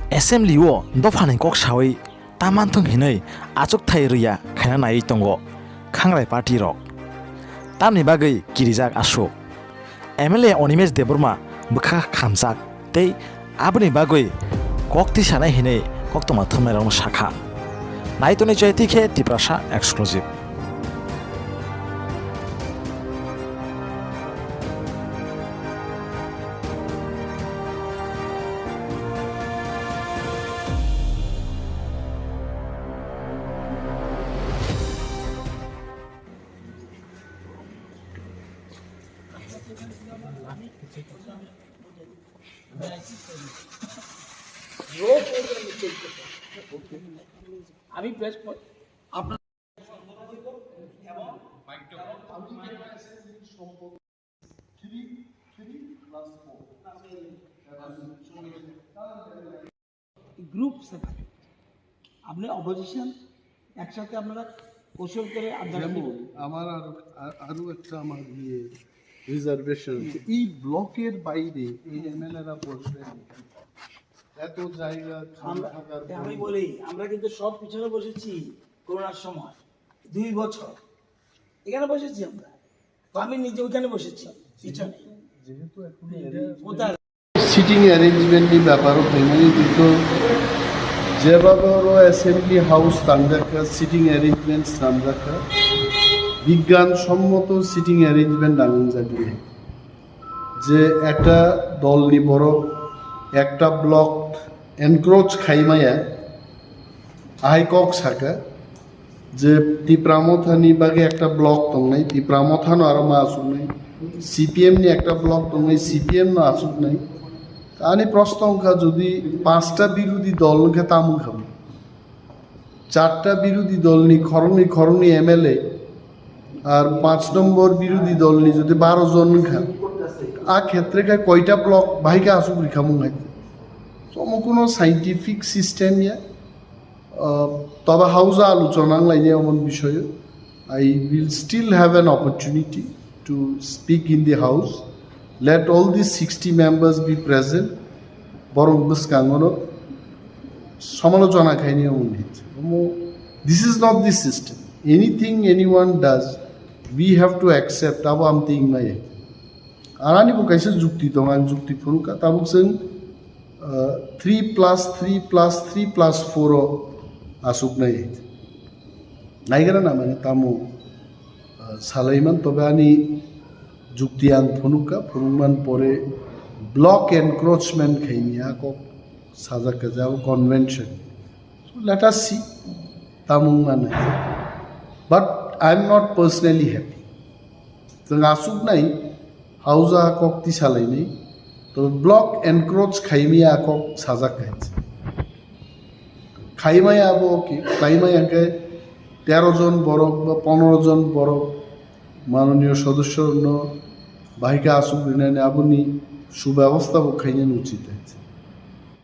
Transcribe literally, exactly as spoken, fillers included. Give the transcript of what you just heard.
Assembly o dophani kok sawi ta manthung hinwi achukthai rwya khaina naiwi tongo Khangrai party rok. Tamni bagwi kirijak aswk. M L A Animesh Debbarma bwkha khamjak tei aboni bagwi kok tisanai hinwi koktwma thumnairokno sakha. Naitonwi chai twi khe Tiprasa Exclusive. আমি প্রেস আপনার group separate, আপনি অপোজিশন একসাথে আপনারা কৌশল করে আন্দাজ যেমন করুন। আমার আরো, আ-, আরো একটা আমার ইয়ে রিজার্ভেশন আছে, এই ব্লকের বাইরে এই এমএলএরা বসবেন, এত জায়গা খালি আমরা, থাকার আমি পরিমাণ। বলি, আমরা কিন্তু সব পিছনে বসেছি করোনার সময়, দুই বছর এখানে বসেছি আমরা। তো আমি নিজে ওইখানে বসেছি পিছনে। যেহেতু এখন এটা কোথায়? সিটিং অ্যারেঞ্জমেন্টনি ব্যাপারও ফেমানি কিন্তু যেভাবে ওরা অ্যাসেম্বলি হাউস তামজাকা, সিটিং অ্যারেঞ্জমেন্টস তামজাকা, বিজ্ঞানসম্মত সিটিং অ্যারেঞ্জমেন্ট আনন্দ জাগিয়ে যে একটা দলনি বড় একটা ব্লক এনক্রোচ খাইমায়া আই কক সাকা যে Tipra Mothani bagwi একটা block tongnai, Tipra Mothano aro ma asuknai, CPM ni একটা block tongnai, CPM no asuknai. Ani proshno wngkha, jodi panchta birodhi dol wngkha tamo wngkha, charta birodhi dolni khoroknwi khoroknwi MLA, ar panch nombor birodhi dolni jodi baro jon wngkha, a khetre khe koita block bahai khe asuk rikha mung hai? Tomo kuno scientific system ya. Uh, তবে হাউজে আলোচনা লাইনে এমন বিষয়ে I will still have an opportunity to speak in the house. Let all these sixty members be present. Borok bwskangono samalochona khaini omo. This is not the system. Anything anyone does, we have to accept. Abo amtwi wngmaya. Arani bo kaisa jukti tong, ang jukti phunukha, tabuk chwng, uh, three plus three plus three plus four o asuknai. Naigra na mane tamo, uh, salaiman, tobe ani jukti ang phunukha, phunukman pore block encroachment khaini a kok sajak kha jabo convention. So let us see, tamung mane. But I am not personally happy. Chwng asuknai hauja kok tisalainai, to block encroach khaimaya kok sajak khainai. Khaimaya abo ki, khaimaya hwnkhe tero jon borok ba pondro jon borok manoniyo sodosyo no bahai khe asuk rinani aboni subebostha bo khainani uchit hai.